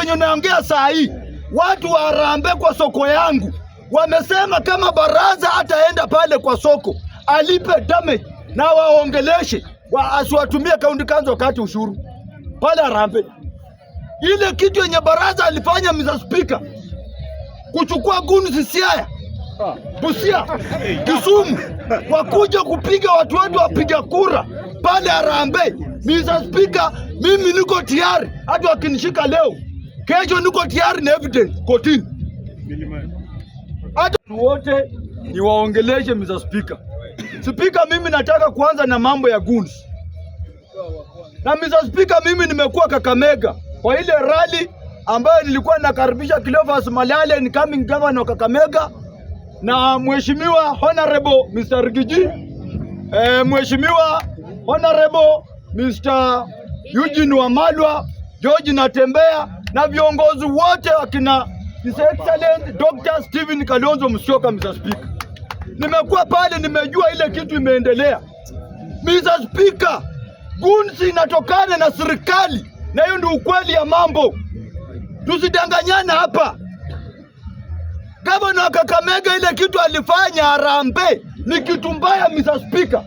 venye naongea saa hii, watu wa Harambee kwa soko yangu wamesema kama Baraza ataenda pale kwa soko alipe damage na waongeleshe asiwatumie county council wakati ushuru pale Harambee. Ile kitu yenye Baraza alifanya, Mr. Speaker, kuchukua goons Siaya, Busia, Kisumu, wakuja kupiga watu wetu wapiga kura pale Harambee. Mr. Speaker, mimi niko tayari, hata wakinishika leo, kesho niko tayari na evidence kotini. Hata wote niwaongeleshe, Mr. Speaker. Speaker, mimi nataka kuanza na mambo ya goons. Na Mr. Speaker, mimi nimekuwa Kakamega kwa ile rally ambayo nilikuwa nakaribisha Cleophas Malala, incoming governor wa Kakamega, na Mheshimiwa Honorable Mr. Riggy G, Mheshimiwa Honorable Mr. Eugene Wamalwa, George Natembeya na viongozi wote wakina His Excellency Dr. Stephen Kalonzo Musyoka. Mr. Speaker, nimekuwa pale, nimejua ile kitu imeendelea. Mr. Speaker, goons inatokana na serikali, na hiyo ndio ukweli ya mambo. Tusidanganyane hapa. Gavana wa Kakamega ile kitu alifanya Harambee ni kitu mbaya, Mr. Speaker.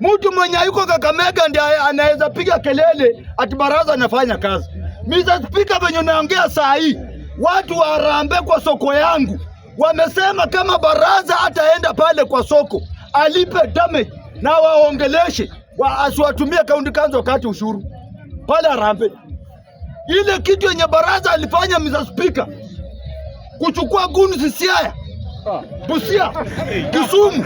Mtu mwenye yuko Kakamega ndiye anaweza piga kelele ati Baraza anafanya kazi. Mr. Speaker, venye naongea saa hii, watu wa Harambee kwa soko yangu wamesema kama Baraza ataenda pale kwa soko alipe damage na waongeleshe asiwatumie county council wakati ushuru pale Harambee. Ile kitu yenye Baraza alifanya, Mr. Speaker, kuchukua goons Siaya, Busia, Kisumu,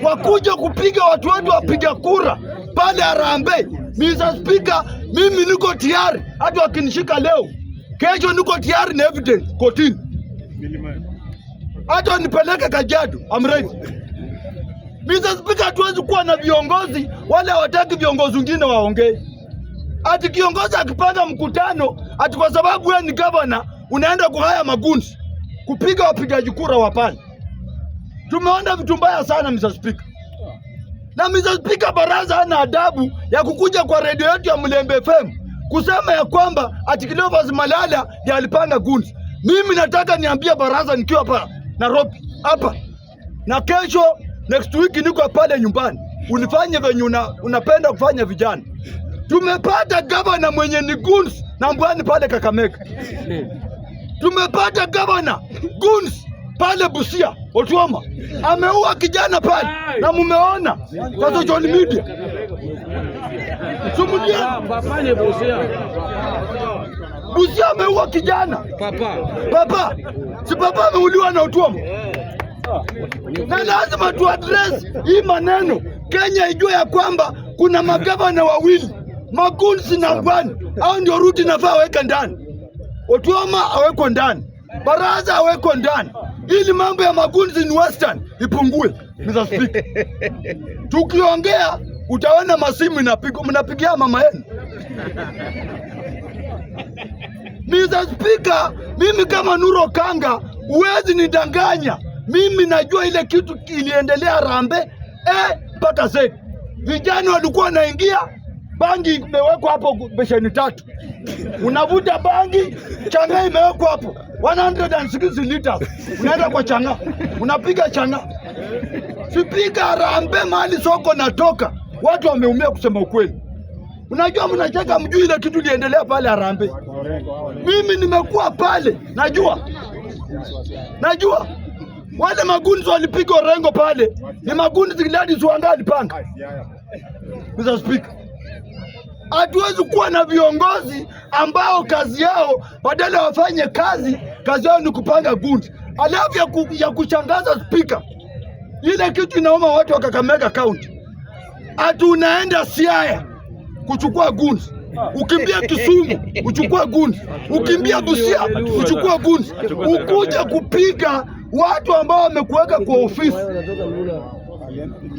wakuja kupiga watu wetu wapiga kura pale Harambee. Mr. Speaker, mimi niko tayari, hata wakinishika leo, kesho niko tayari na evidence kotini, hata nipeleke Kajiado, I'm ready. Mr. Speaker, hatuwezi kuwa na viongozi wale hawataki viongozi wengine waongee. Ati kiongozi akipanga mkutano, ati kwa sababu wewe ni governor unaenda kuhire magoons kupiga wapigaji kura wa pale. Tumeona vitu mbaya sana, Mr. Speaker. Na Mr. Speaker, Baraza hana adabu ya kukuja kwa redio yetu ya Mlembe FM kusema ya kwamba ati Cleophas Malala ndiye alipanga goons. Mimi nataka niambie Baraza nikiwa hapa Nairobi hapa, na kesho next week niko pale nyumbani, ulifanye venye unapenda kufanya vijana. Tumepata gavana mwenye ni goons na mbwani pale Kakamega. Tumepata gavana goons pale Busia, Otuoma ameua kijana pale, na mumeona kwa social media. Sumulia Papa ni Busia. Busia ameua kijana. Papa. Papa, si papa ameuliwa na Otuoma? Na lazima tu address hii maneno, Kenya ijue ya kwamba kuna magavana wawili, magoons na Mbwani, au ndio Ruto inafaa aweke ndani. Otuoma awekwe ndani, Baraza awekwe ndani, ili mambo ya magoons in Western ipungue. Mr. Speaker, tukiongea utaona masimu inapigwa, mnapigia mama yenu. Mr. Speaker, mimi kama Nuro Kanga huwezi nidanganya. Mimi najua ile kitu iliendelea Harambee mpaka Z. Vijana walikuwa wanaingia, bangi imewekwa hapo besheni tatu, unavuta bangi, chang'aa imewekwa hapo 160 liters, unaenda kwa chang'aa, unapiga chang'aa. Spika, Harambee mahali soko natoka, watu wameumia kusema ukweli. Unajua mnacheka, mjui ile kitu iliendelea pale Harambee. Mimi nimekuwa pale, najua, najua wale magoons walipiga Orengo pale ni magoons Gladys Wanga alipanga. Mr. Speaker, hatuwezi kuwa na viongozi ambao kazi yao badala wafanye kazi, kazi yao ni kupanga goons. Alafu ya kushangaza, Spika, ile kitu inauma watu wa Kakamega County, ati unaenda Siaya kuchukua goons, ukimbia Kisumu uchukue goons, ukimbia Busia uchukue goons, ukuja kupiga watu ambao wamekuweka kwa ofisi.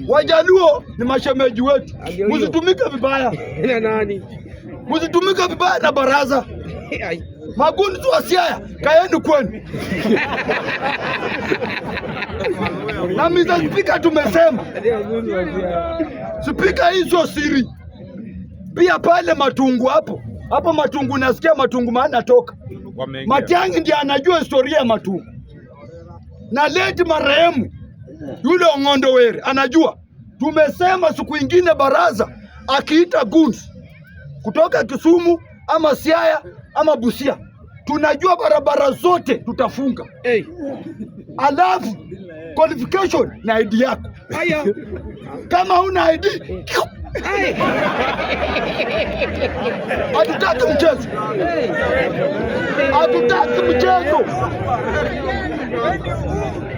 Wajaluo ni mashemeji wetu, msitumike vibaya, Na nani? Msitumike vibaya na Baraza. Magoons wa Siaya, kaeni kwenu. Na Mr. Speaker, tumesema Spika, hii sio siri. Pia pale Matungu hapo hapo Matungu, nasikia Matungu maana natoka Wameingia. Matiang'i ndiye anajua historia ya Matungu na late marehemu yule Ong'ondo Were anajua. Tumesema siku ingine baraza akiita goons kutoka Kisumu ama Siaya ama Busia, tunajua barabara zote tutafunga. Hey. Alafu qualification na ID yako. Haya. Kama huna ID, Hey. hatutaki mchezo, hatutaki mchezo,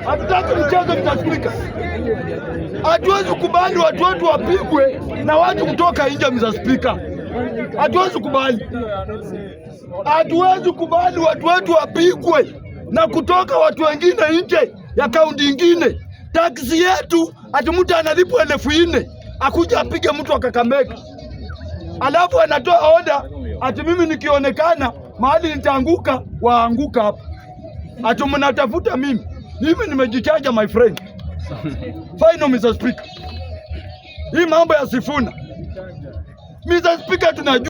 hatutaki mchezo. Mr. Speaker, hatuwezi kubali watu wetu wapigwe na watu kutoka nje. Mr. Speaker, hatuwezi kubali, hatuwezi kubali watu wetu wapigwe na kutoka watu wengine nje ya kaunti ingine. Tax yetu ati mtu analipwa 4,000 akuja apige mtu wa Kakamega, alafu anatoa oda ati mimi nikionekana mahali nitaanguka, waanguka hapa, ati mnatafuta mimi. Mimi nimejichaja, my friend. Final, Mr. Speaker, hii mambo ya Sifuna, Mr. Speaker, tunajua